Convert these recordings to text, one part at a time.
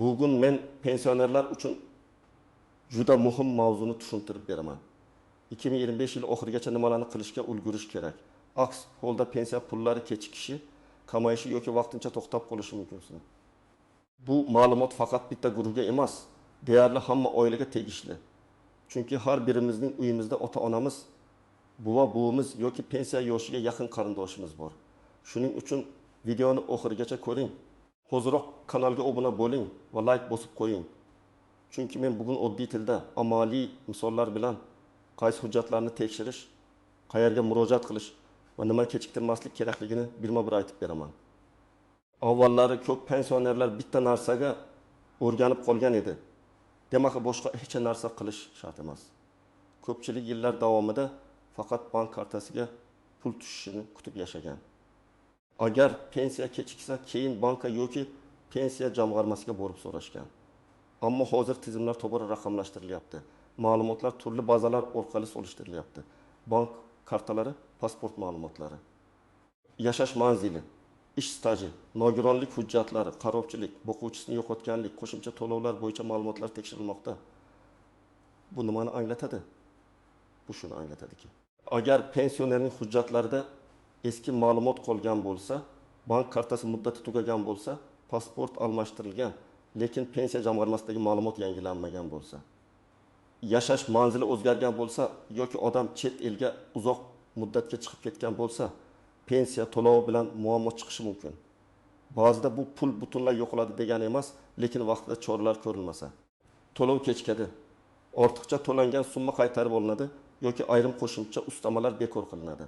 Bugun men pensionerlar uchun juda muhim mavzuni tushuntirib beraman. 2025 yil oxirigacha nimalarni qilishga ulgurish kerak? Aks holda pensiya pullari kechikishi, kamayishi yoki vaqtincha to'xtab qolishi mumkin. Bu ma'lumot faqat bitta guruhga emas, deyarli hamma oilaga tegishli. Chunki har birimizning uyimizda ota-onamiz, buva buvimiz yoki pensiya yoshiga yaqin qarindoshimiz bor. Shuning uchun videoni oxirigacha ko'ring. Hoziroq kanalga obuna bo'ling va like bosib qo'ying. Chunki men bugun oddiy tilda amaliy misollar bilan qaysi hujjatlarni tekshirish, qayerga murojaat qilish va nima kechiktirmaslik kerakligini birma-bir aytib beraman. Avvallari ko'p pensionerlar bitta narsaga o'rganib qolgan edi. Demak, boshqa hech narsa qilish shart emas. Ko'pchilik yillar davomida faqat bank kartasiga pul tushishini kutib yashagan. Agar pensiya kechiksa, keyin banka yoki pensiya jamg'armasiga borib so'rashgan. Ammo hozir tizimlar tobora raqamlashtirilyapti. Ma'lumotlar turli bazalar orqali solishtirilyapti. Bank kartalari, pasport ma'lumotlari, yashash manzili, ish staji, nogironlik hujjatlari, qarovchilik, boquvchisini yo'qotganlik, qo'shimcha to'lovlar bo'yicha ma'lumotlar tekshirilmoqda. Bu nimani anglatadi? Bu shuni anglatadiki, agar pensionerning hujjatlarida eski ma'lumot qolgan bo'lsa, bank kartasi muddati tugagan bo'lsa, pasport almashtirilgan, lekin pensiya jamg'armasidagi ma'lumot yangilanmagan bo'lsa, yashash manzili o'zgargan bo'lsa yoki odam chet elga uzoq muddatga chiqib ketgan bo'lsa, pensiya to'lovi bilan muammo chiqishi mumkin. Ba'zida bu pul butunlay yo'qoladi degani emas, lekin vaqtida choralar ko'rilmasa, to'lov kechikadi, ortiqcha to'langan summa qaytarib olinadi yoki ayrim qo'shimcha ustamalar bekor qilinadi.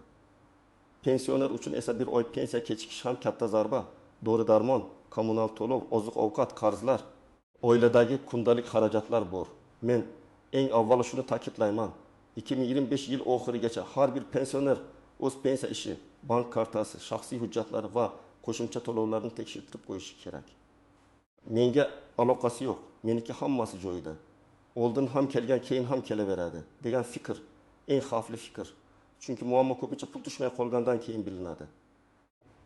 Pensioner uchun esa bir oy pensiya kechikishi ham katta zarba. Dori-darmon, kommunal to'lov, oziq-ovqat, qarzlar, oiladagi kundalik xarajatlar bor. Men eng avvalo shuni ta'kidlayman. 2025 yil oxirigacha har bir pensioner o'z pensiya ishi, bank kartasi, shaxsiy hujjatlari va qo'shimcha to'lovlarni tekshirtirib qo'yishi kerak. Menga aloqasi yo'q, meniki hammasi joyida. Oldin ham kelgan, keyin ham kelaveradi degan fikr eng xavfli fikr. Chunki muammo ko'pincha pul tushmay qolgandan keyin bilinadi.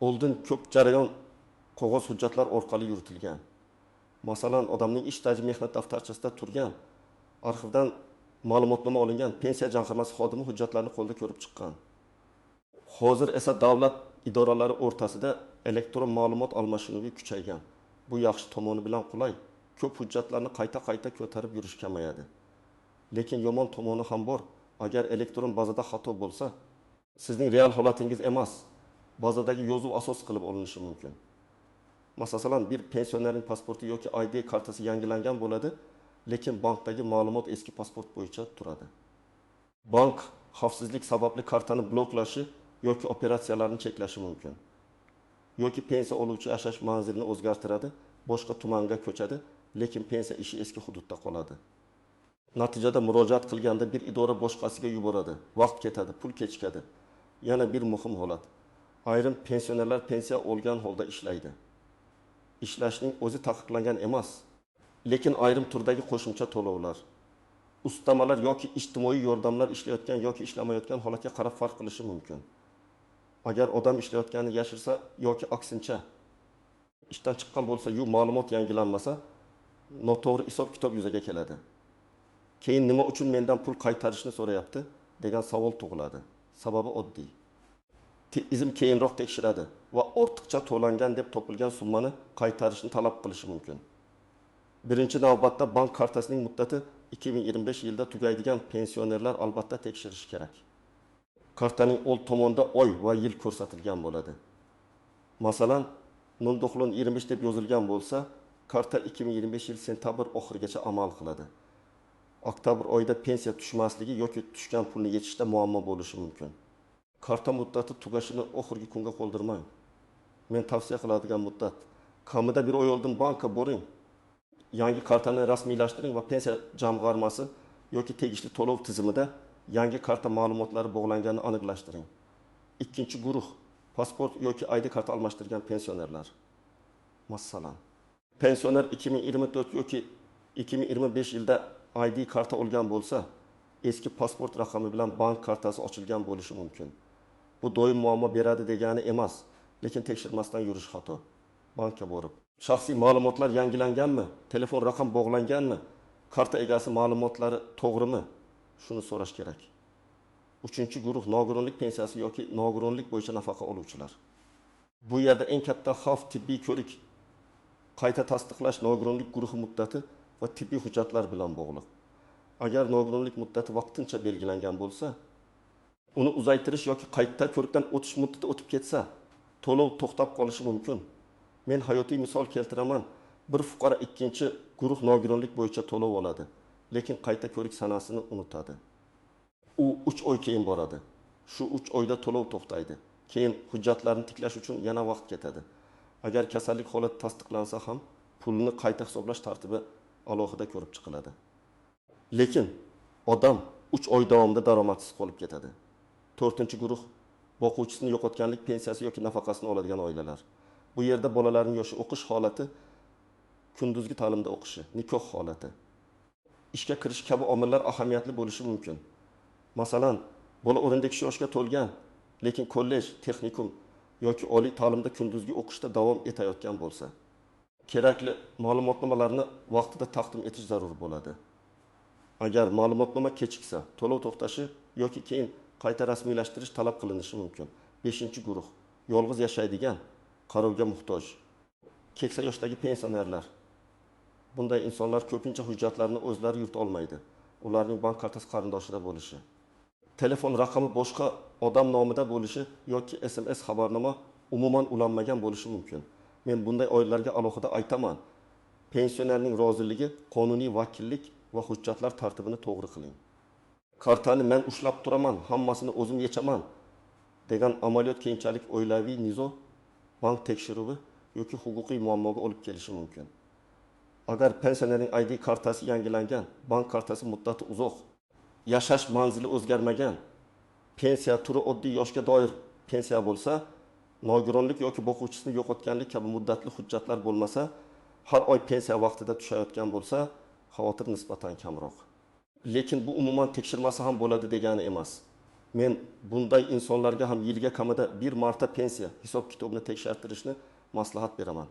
Oldin ko'p jarayon qog'oz hujjatlar orqali yuritilgan. Masalan, odamning ish staji mehnat daftarchasida turgan, arxivdan ma'lumotnoma olingan, pensiya jamg'armasi xodimi hujjatlarni qo'lda ko'rib chiqqan. Hozir esa davlat idoralari o'rtasida elektron ma'lumot almashinuvi kuchaygan. Bu yaxshi tomoni bilan qulay, ko'p hujjatlarni qayta-qayta ko'tarib yurish kamayadi. Lekin yomon tomoni ham bor. Agar elektron bazada xato bo'lsa, sizning real holatingiz emas, bazadagi yozuv asos qilib olinishi mumkin. Masalan, bir pensionerning pasporti yoki ID kartasi yangilangan bo'ladi, lekin bankdagi ma'lumot eski pasport bo'yicha turadi. Bank xavfsizlik sababli kartani bloklashi yoki operatsiyalarni cheklashi mumkin. Yoki pensiya oluvchi yashash manzilini o'zgartiradi, boshqa tumanga ko'chadi, lekin pensiya ishi eski hududda qoladi. Natijada murojaat qilganda bir idora boshqasiga yuboradi, vaqt ketadi, pul kechikadi. Yana bir muhim holat. Ayrim pensionerlar pensiya olgan holda ishlaydi. Ishlashning o'zi taqiqlangan emas, lekin ayrim turdagi qo'shimcha to'lovlar, ustamalar yoki ijtimoiy yordamlar ishlayotgan yoki ishlamayotgan holatga qarab farq qilishi mumkin. Agar odam ishlayotganini yashirsa yoki aksincha ishdan chiqqan bo'lsa, yu ma'lumot yangilanmasa, noto'g'ri hisob-kitob yuzaga keladi. Keyin nima uchun mendan pul qaytarishni so'rayapti degan savol tug'iladi. Sababi oddiy. Tizim keyinroq tekshiradi va ortiqcha to'langan deb topilgan summani qaytarishni talab qilishi mumkin. Birinchi navbatda bank kartasining muddati 2025 yilda tugaydigan pensionerlar albatta tekshirishi kerak. Kartaning old tomonida oy va yil ko'rsatilgan bo'ladi. Masalan, 0925 deb yozilgan bo'lsa, karta 2025 yil sentabr oxirigacha amal qiladi. Oktyabr oyida pensiya tushmasligi yoki tushgan pulni yechishda muammo bo'lishi mumkin. Karta muddati tugashini oxirgi kunga qoldirmang. Men tavsiya qiladigan muddat kamida bir oy oldin bankka boring. Yangi kartani rasmiylashtiring va pensiya jamg'armasi yoki tegishli to'lov tizimida yangi karta ma'lumotlari bog'langanini aniqlashtiring. Ikkinchi guruh pasport yoki ID karta almashtirgan pensionerlar. Masalan, pensioner 2024 yoki 2025 yilda ID karta olgan bo'lsa, eski pasport raqami bilan bank kartasi ochilgan bo'lishi mumkin. Bu doim muammo beradi degani emas, lekin tekshirmasdan yurish xato. Bankka borib, Shaxsiy ma'lumotlar yangilanganmi, telefon raqam bog'langanmi, karta egasi ma'lumotlari to'g'rimi? Shuni so'rash kerak. Uchinchi guruh nogironlik pensiyasi yoki nogironlik bo'yicha nafaqa oluvchilar. Bu yerda eng katta xavf tibbiy ko'rik, qayta tasdiqlash, nogironlik guruhi muddati va tibbiy hujjatlar bilan bog'liq. Agar nogironlik muddati vaqtincha belgilangan bo'lsa, uni uzaytirish yoki qayta ko'rikdan o'tish muddati o'tib ketsa, to'lov to'xtab qolishi mumkin. Men hayotiy misol keltiraman. Bir fuqaro ikkinchi guruh nogironlik bo'yicha to'lov oladi, lekin qayta ko'rik sanasini unutadi. U 3 oy keyin boradi. Shu 3 oyda to'lov to'xtaydi. Keyin hujjatlarni tiklash uchun yana vaqt ketadi. Agar kasallik holati tasdiqlansa ham pulni qayta hisoblash tartibi alohida ko'rib chiqiladi. Lekin odam 3 oy davomida daromadsiz qolib ketadi. To'rtinchi guruh boquvchisini yo'qotganlik pensiyasi yoki nafaqasini oladigan oilalar. Bu yerda bolalarning yoshi, o'qish holati, kunduzgi ta'limda o'qishi, nikoh holati, ishga kirish kabi omillar ahamiyatli bo'lishi mumkin. Masalan, bola 12 yoshga to'lgan, lekin kollej, texnikum yoki oliy ta'limda kunduzgi o'qishda davom etayotgan bo'lsa, kerakli ma'lumotnomalarni vaqtida taqdim etish zarur bo'ladi. Agar ma'lumotnoma kechiksa, to'lov to'xtashi yoki keyin qayta rasmiylashtirish talab qilinishi mumkin. 5-guruh yolg'iz yashaydigan, qarovga muhtoj, keksa yoshdagi pensionerlar. Bunday insonlar ko'pincha hujjatlarni o'zlari yurita olmaydi. Ularning bank kartasi qarindoshida bo'lishi, telefon raqami boshqa odam nomida bo'lishi yoki SMS xabarnoma umuman ulanmagan bo'lishi mumkin. Men bunday oilalarga alohida aytaman. Pensionerning roziligi, qonuniy vakillik va hujjatlar tartibini to'g'ri qiling. Kartani men ushlab turaman, hammasini o'zim yechaman degan amaliyot keyinchalik oilaviy nizo, bank tekshiruvi yoki huquqiy muammoga olib kelishi mumkin. Agar pensionerning ID kartasi yangilangan, bank kartasi muddati uzoq, yashash manzili o'zgarmagan, pensiya turi oddiy yoshga doir pensiya bo'lsa, nogironlik yoki boquvchisini yo'qotganlik kabi muddatli hujjatlar bo'lmasa, har oy pensiya vaqtida tushayotgan bo'lsa, xavotir nisbatan kamroq. Lekin bu umuman tekshirmasa ham bo'ladi degani emas. Men bunday insonlarga ham yilga kamida bir marta pensiya hisob-kitobini tekshirtirishni maslahat beraman.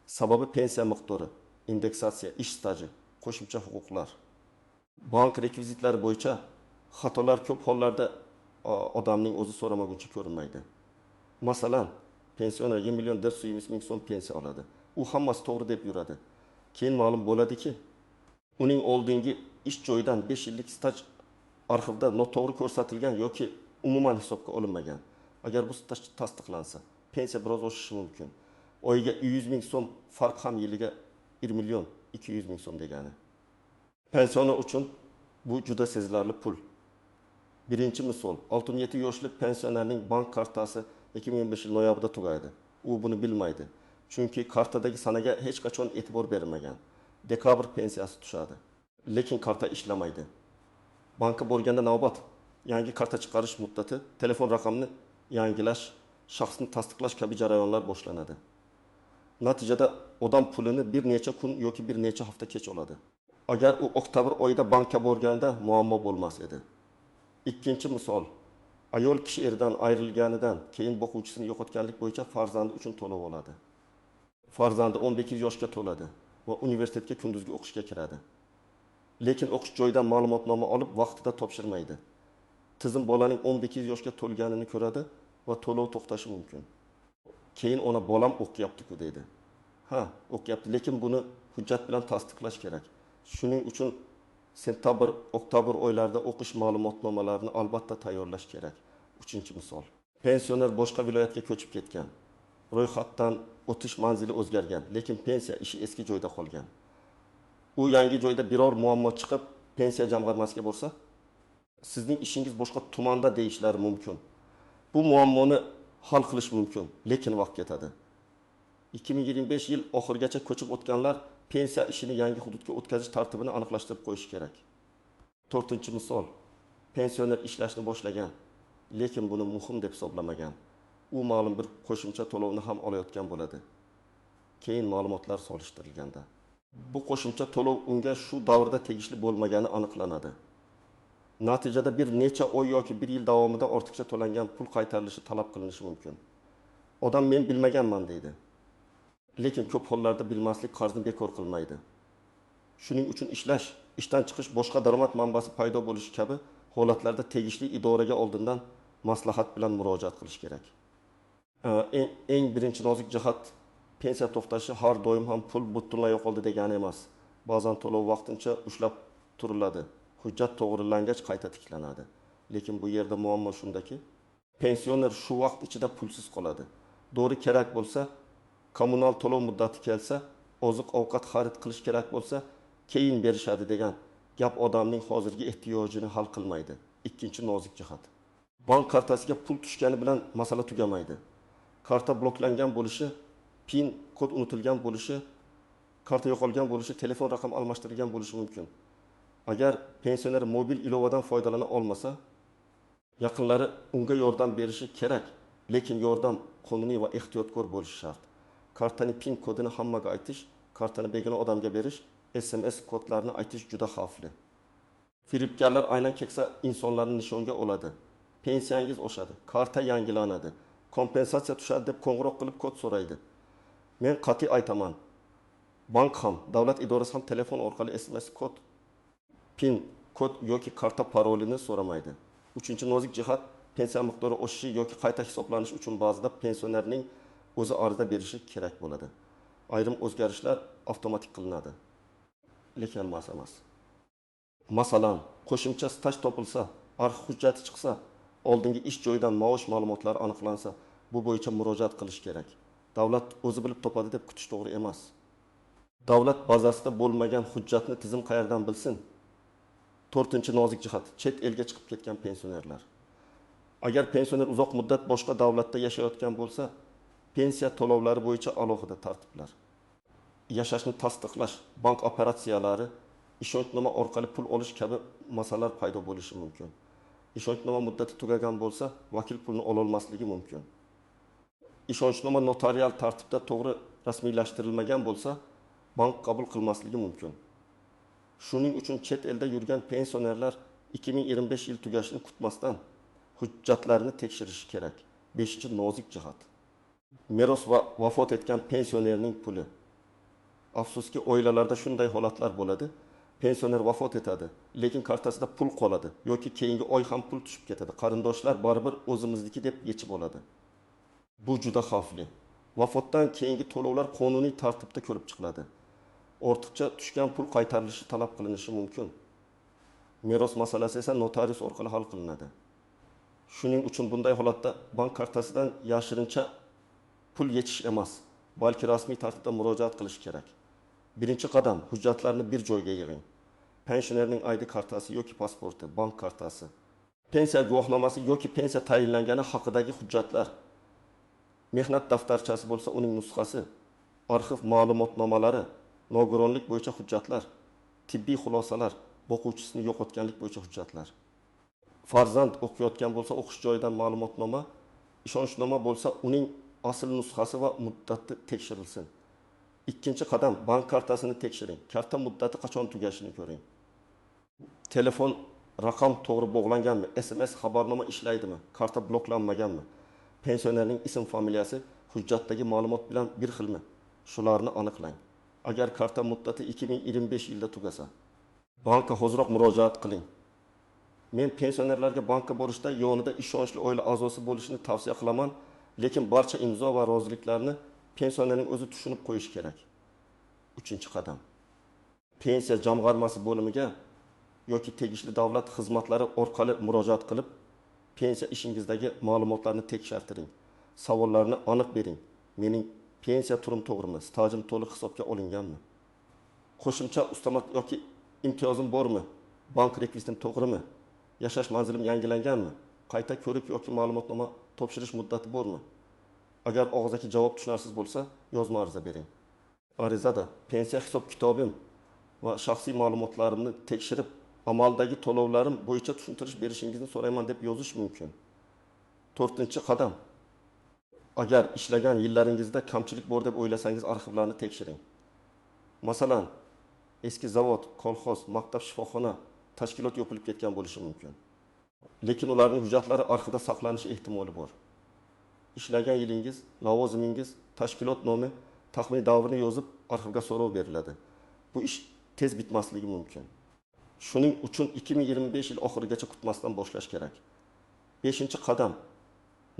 Sababi pensiya miqdori, indeksatsiya, ish staji, qo'shimcha huquqlar. Bank rekvizitlari bo'yicha xatolar ko'p hollarda odamning o'zi so'ramaguncha ko'rinmaydi. Masalan, pensioner 1 million 400 ming so'm pensiya oladi. U hammasi to'g'ri deb yuradi. Keyin ma'lum bo'ladiki, uning oldingi ish joyidan 5 yillik staj arxivda noto'g'ri ko'rsatilgan yoki umuman hisobga olinmagan. Agar bu staj tasdiqlansa, pensiya biroz oshishi mumkin. Oyiga 100 ming so'm farq ham yiliga 1 million 200 ming so'm degani. Pensioner uchun bu juda sezilarli pul. Birinchi misol, 67 yoshli pensionerning bank kartasi 2025 yil noyabrda tugaydi. U buni bilmaydi. Chunki kartadagi sanaga hech qachon e'tibor bermagan. Dekabr pensiyasi tushadi. Lekin karta ishlamaydi. Bankka borganda navbat, yangi karta chiqarish muddati, telefon raqamini yangilash, shaxsni tasdiqlash kabi jarayonlar boshlanadi. Natijada odam pulini bir necha kun yoki bir necha hafta kech oladi. Agar u oktyabr oyida bankka borganda muammo bo'lmas edi. Ikkinchi misol, ayol kishi eridan ayrilganidan keyin boquvchisini yo'qotganlik bo'yicha farzandi uchun to'lov oladi. Farzandi 18 yoshga to'ladi va universitetga kunduzgi o'qishga kiradi. Lekin o'qish joyidan ma'lumotnoma olib vaqtida topshirmaydi. Tizim bolaning 18 yoshga to'lganini ko'radi va to'lov to'xtashi mumkin. Keyin ona bolam o'qiyapti-ku deydi. Ha, o'qiyapti, lekin buni hujjat bilan tasdiqlash kerak. Shuning uchun sentabr, oktyabr oylarida o'qish ma'lumotnomalarini albatta tayyorlash kerak. Uchinchi misol. Pensioner boshqa viloyatga ko'chib ketgan. Ro'yxatdan o'tish manzili o'zgargan, lekin pensiya ishi eski joyda qolgan. U yangi joyda biror muammo chiqib, pensiya jamg'armasiga borsa, sizning ishingiz boshqa tumanda deyishlari mumkin. Bu muammoni hal qilish mumkin, lekin vaqt ketadi. 2025 yil oxirigacha ko'chib o'tganlar pensiya ishini yangi hududga o'tkazish tartibini aniqlashtirib qo'yish kerak. To'rtinchi misol. Pensioner ishlashni boshlagan, lekin buni muhim deb hisoblamagan. U ma'lum bir qo'shimcha to'lovni ham olayotgan bo'ladi. Keyin ma'lumotlar solishtirilganda bu qo'shimcha to'lov unga shu davrda tegishli bo'lmagani aniqlanadi. Natijada bir necha oy yoki bir yil davomida ortiqcha to'langan pul qaytarilishi talab qilinishi mumkin. Odam men bilmaganman deydi. Lekin ko'p hollarda bilmaslik qarzni bekor qilmaydi. Shuning uchun ishlash, ishdan chiqish, boshqa daromad manbasi paydo bo'lishi kabi holatlarda tegishli idoraga oldindan maslahat bilan murojaat qilish kerak. Eng birinchi nozik jihat, pensiya to'xtashi har doim ham pul butunlay yo'qoldi degani emas. Ba'zan to'lov vaqtincha ushlab turiladi. Hujjat to'g'rilangach qayta tiklanadi. Lekin bu yerda muammo shundaki, pensioner shu vaqt ichida pulsiz qoladi. Dori kerak bo'lsa, kommunal to'lov muddati kelsa, oziq-ovqat xarid qilish kerak bo'lsa, keyin berishadi degan gap odamning hozirgi ehtiyojini hal qilmaydi. Ikkinchi nozik jihat. Bank kartasiga pul tushgani bilan masala tugamaydi. Karta bloklangan bo'lishi, PIN kod unutilgan bo'lishi, karta yo'qolgan bo'lishi, telefon raqami almashtirilgan bo'lishi mumkin. Agar pensioner mobil ilovadan foydalana olmasa, yaqinlari unga yordam berishi kerak, lekin yordam qonuniy va ehtiyotkor bo'lishi shart. Kartaning PIN kodini hammaga aytish, kartani begona odamga berish, SMS kodlarini aytish juda xavfli. Firibgarlar aynan keksa insonlarni nishonga oladi. Pensiyangiz oshadi, karta yangilanadi, kompensatsiya tushadi deb qo'ng'iroq qilib kod so'raydi. Men qat'iy aytaman, bank ham, davlat idorasi ham telefon orqali SMS kod, PIN kod yoki karta parolini so'ramaydi. Uchinchi nozik jihat, pensiya miqdori oshishi yoki qayta hisoblanishi uchun ba'zida pensionerning o'zi ariza berishi kerak bo'ladi. Ayrim o'zgarishlar avtomatik qilinadi, lekin hammasi emas. Masalan, qo'shimcha staj topilsa, arxiv hujjati chiqsa, oldingi ish joyidan maosh ma'lumotlari aniqlansa, bu bo'yicha murojaat qilish kerak. Davlat o'zi bilib topadi deb kutish to'g'ri emas. Davlat bazasida bo'lmagan hujjatni tizim qayerdan bilsin? To'rtinchi nozik jihat, chet elga chiqib ketgan pensionerlar. Agar pensioner uzoq muddat boshqa davlatda yashayotgan bo'lsa, pensiya to'lovlari bo'yicha alohida tartiblar. Yashashni tasdiqlash, bank operatsiyalari, ishonchnoma orqali pul olish kabi masalalar paydo bo'lishi mumkin. Ishonchnoma muddati tugagan bo'lsa, vakil pulni ololmasligi mumkin. Ishonchnoma notarial tartibda to'g'ri rasmiylashtirilmagan bo'lsa, bank qabul qilmasligi mumkin. Shuning uchun chet elda yurgan pensionerlar 2025 yil tugashini kutmasdan hujjatlarini tekshirishi kerak. 5. Nozik jihat. Meros va vafot etgan pensionerning puli. Afsuski, oilalarda shunday holatlar bo'ladi. Pensioner vafot etadi, lekin kartasida pul qoladi yoki keyingi oy ham pul tushib ketadi. Qarindoshlar baribir o'zimizniki deb yechib oladi. Bu juda xavfli. Vafotdan keyingi to'lovlar qonuniy tartibda ko'rib chiqiladi. Ortiqcha tushgan pul qaytarilishi talab qilinishi mumkin. Meros masalasi esa notarius orqali hal qilinadi. Shuning uchun bunday holatda bank kartasidan yashirincha pul yechish emas, balki rasmiy tartibda murojaat qilish kerak. Birinchi qadam, hujjatlarni bir joyga yig'ing. Pensionerning ID kartasi yoki pasporti, bank kartasi, pensiya guvohnomasi yoki pensiya tayinlangani haqidagi hujjatlar, mehnat daftarchasi bo'lsa uning nusxasi, arxiv ma'lumotnomalari, nogironlik bo'yicha hujjatlar, tibbiy xulosalar, boquvchisini yo'qotganlik bo'yicha hujjatlar. Farzand o'qiyotgan bo'lsa o'qish joyidan ma'lumotnoma, ishonchnoma bo'lsa uning asl nusxasi va muddati tekshirilsin. Ikkinchi qadam, bank kartasini tekshiring. Karta muddati qachon tugashini ko'ring. Telefon raqam to'g'ri bog'langanmi? SMS xabarnoma ishlaydimi? Karta bloklanmaganmi? Pensionerning ism familiyasi hujjatdagi ma'lumot bilan bir xilmi? Shularni aniqlang. Agar karta muddati 2025 yilda tugasa, bankka hoziroq murojaat qiling. Men pensionerlarga bankka borishda yonida ishonchli oila a'zosi bo'lishini tavsiya qilaman, lekin barcha imzo va roziliklarni pensionerning o'zi tushunib qo'yishi kerak. Uchinchi qadam. Pensiya jamg'armasi bo'limiga yoki tegishli davlat xizmatlari orqali murojaat qilib, pensiya ishingizdagi ma'lumotlarni tekshirtiring. Savollarni aniq bering. Mening pensiya turim to'g'rimi? Stajim to'liq hisobga olinganmi? Qo'shimcha ustama yoki imtiyozim bormi? Bank rekvizitim to'g'rimi? Yashash manzilim yangilanganmi? Qayta ko'rib yoki ma'lumotnoma topshirish muddati bormi? Agar og'zaki javob tushunarsiz bo'lsa, yozma ariza bering. Arizada pensiya hisob kitobim va shaxsiy ma'lumotlarimni tekshirib, amaldagi to'lovlarim bo'yicha tushuntirish berishingizni so'rayman deb yozish mumkin. To'rtinchi qadam. Agar ishlagan yillaringizda kamchilik bor deb o'ylasangiz, arxivlarni tekshiring. Masalan, eski zavod, kolxoz, maktab, shifoxona, tashkilot yopilib ketgan bo'lishi mumkin. Lekin ularning hujjatlari arxivda saqlanishi ehtimoli bor. Ishlagan yilingiz, lavozimingiz, tashkilot nomi, Taxminiy davrni yozib, arxivga so'rov beriladi. Bu ish tez bitmasligi mumkin. Shuning uchun 2025 yil oxirigacha kutmasdan boshlash kerak. Beshinchi qadam: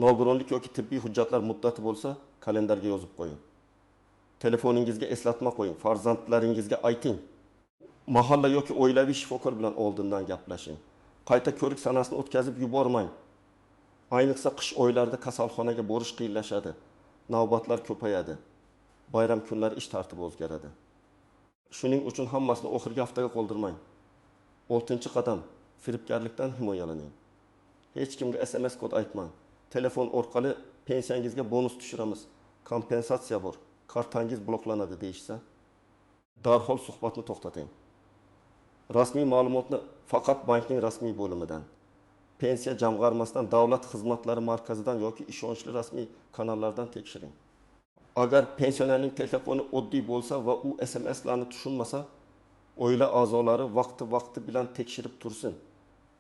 nogironlik yoki tibbiy hujjatlar muddati bo'lsa, kalendarga yozib qo'ying. Telefoningizga eslatma qo'ying, farzandlaringizga ayting. Mahalla yoki oilaviy shifokor bilan oldindan gaplashing. Qayta ko'rik sanasini o'tkazib yubormang. Ayniqsa qish oylarida kasalxonaga borish qiyinlashadi, navbatlar ko'payadi. Bayram kunlari ish tartibi o'zgaradi. Shuning uchun hammasini oxirgi haftaga qoldirmang. Oltinchi qadam: firibgarlikdan himoyalaning. Hech kimga SMS kod aytmang. Telefon orqali pensiyangizga bonus tushiramiz, kompensatsiya bor, kartangiz bloklanadi deyishsa, darhol suhbatni to'xtating. Rasmiy ma'lumotni faqat bankning rasmiy bo'limidan, Pensiya jamg'armasidan, davlat xizmatlari markazidan yoki ishonchli rasmiy kanallardan tekshiring. Agar pensionerning telefoni oddiy bo'lsa va u SMSlarni tushunmasa, oila a'zolari vaqti-vaqti bilan tekshirib tursin,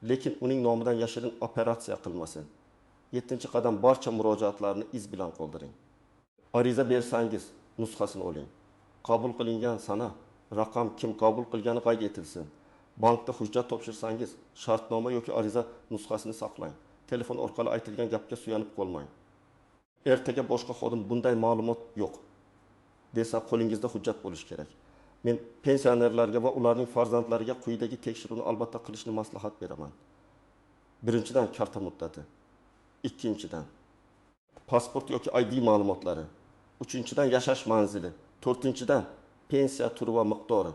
lekin uning nomidan yashirin operatsiya qilmasin. Yettinchi qadam: barcha murojaatlarni iz bilan qoldiring. Ariza bersangiz, nusxasini oling. Qabul qilingan sana, raqam, kim qabul qilgani qayd etilsin. Bankda hujjat topshirsangiz, shartnoma yoki ariza nusxasini saqlang. Telefon orqali aytilgan gapga suyanib qolmang. Ertaga boshqa xodim bunday ma'lumot yo'q desa, qo'lingizda hujjat bo'lishi kerak. Men pensionerlarga va ularning farzandlariga quyidagi tekshiruvni albatta qilishni maslahat beraman. Birinchidan, karta muddati. Ikkinchidan, pasport yoki ID ma'lumotlari. Uchinchidan, yashash manzili. To'rtinchidan, pensiya turi va miqdori.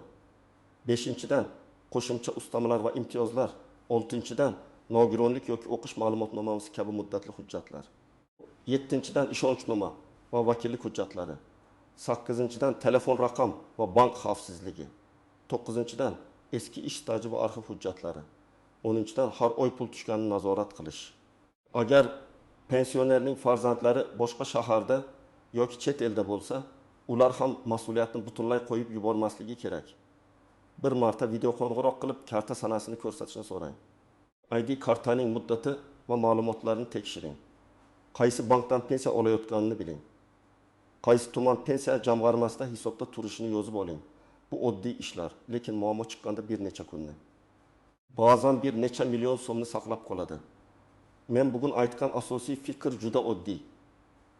Beshinchidan, qo'shimcha ustamalar va imtiyozlar. Oltinchidan, nogironlik yoki o'qish ma'lumotnomasi kabi muddatli hujjatlar. Yettinchidan, ishonchnoma va vakillik hujjatlari. Sakkizinchidan, telefon raqam va bank xavfsizligi. To'qqizinchidan, eski ish staji va arxiv hujjatlari. O'ninchidan, har oy pul tushganini nazorat qilish. Agar pensionerning farzandlari boshqa shaharda yoki chet elda bo'lsa, ular ham mas'uliyatni butunlay qo'yib yubormasligi kerak. Bir marta video qo'ng'iroq qilib, karta sanasini ko'rsatishni so'rang. ID kartaning muddati va ma'lumotlarini tekshiring. Qaysi bankdan pensiya olayotganini biling. Qaysi tuman pensiya jamg'armasida hisobda turishini yozib oling. Bu oddiy ishlar, lekin muammo chiqqanda bir necha kunni, ba'zan bir necha million so'mni saqlab qoladi. Men bugun aytgan asosiy fikr juda oddiy.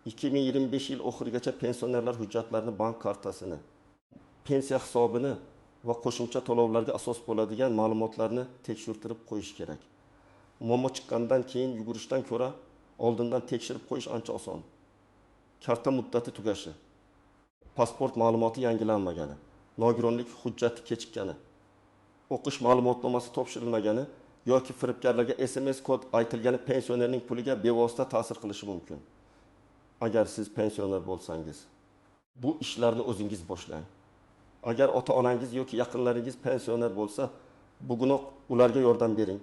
2025 yil oxirigacha pensionerlar hujjatlarini, bank kartasini, pensiya hisobini va qo'shimcha to'lovlarga asos bo'ladigan ma'lumotlarni tekshirtirib qo'yish kerak. Muammo chiqqandan keyin yugurishdan ko'ra oldindan tekshirib qo'yish ancha oson. Karta muddati tugashi, pasport ma'lumoti yangilanmagani, nogironlik hujjati kechikkani, o'qish ma'lumotnomasi topshirilmagani yoki firibgarlarga SMS kod aytilgani pensionerning puliga bevosita ta'sir qilishi mumkin. Agar siz pensioner bo'lsangiz, bu ishlarni o'zingiz boshlang. Agar ota-onangiz yoki yaqinlaringiz pensioner bo'lsa, bugunoq ularga yordam bering.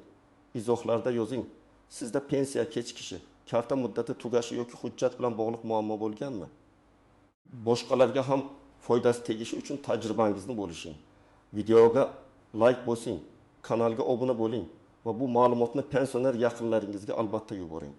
Izohlarda yozing. Sizda pensiya kechikishi, karta muddati tugashi yoki hujjat bilan bog'liq muammo bo'lganmi? Boshqalarga ham foydasi tegishi uchun tajribangizni bo'lishing. Videoga like bosing, kanalga obuna bo'ling va bu ma'lumotni pensioner yaqinlaringizga albatta yuboring.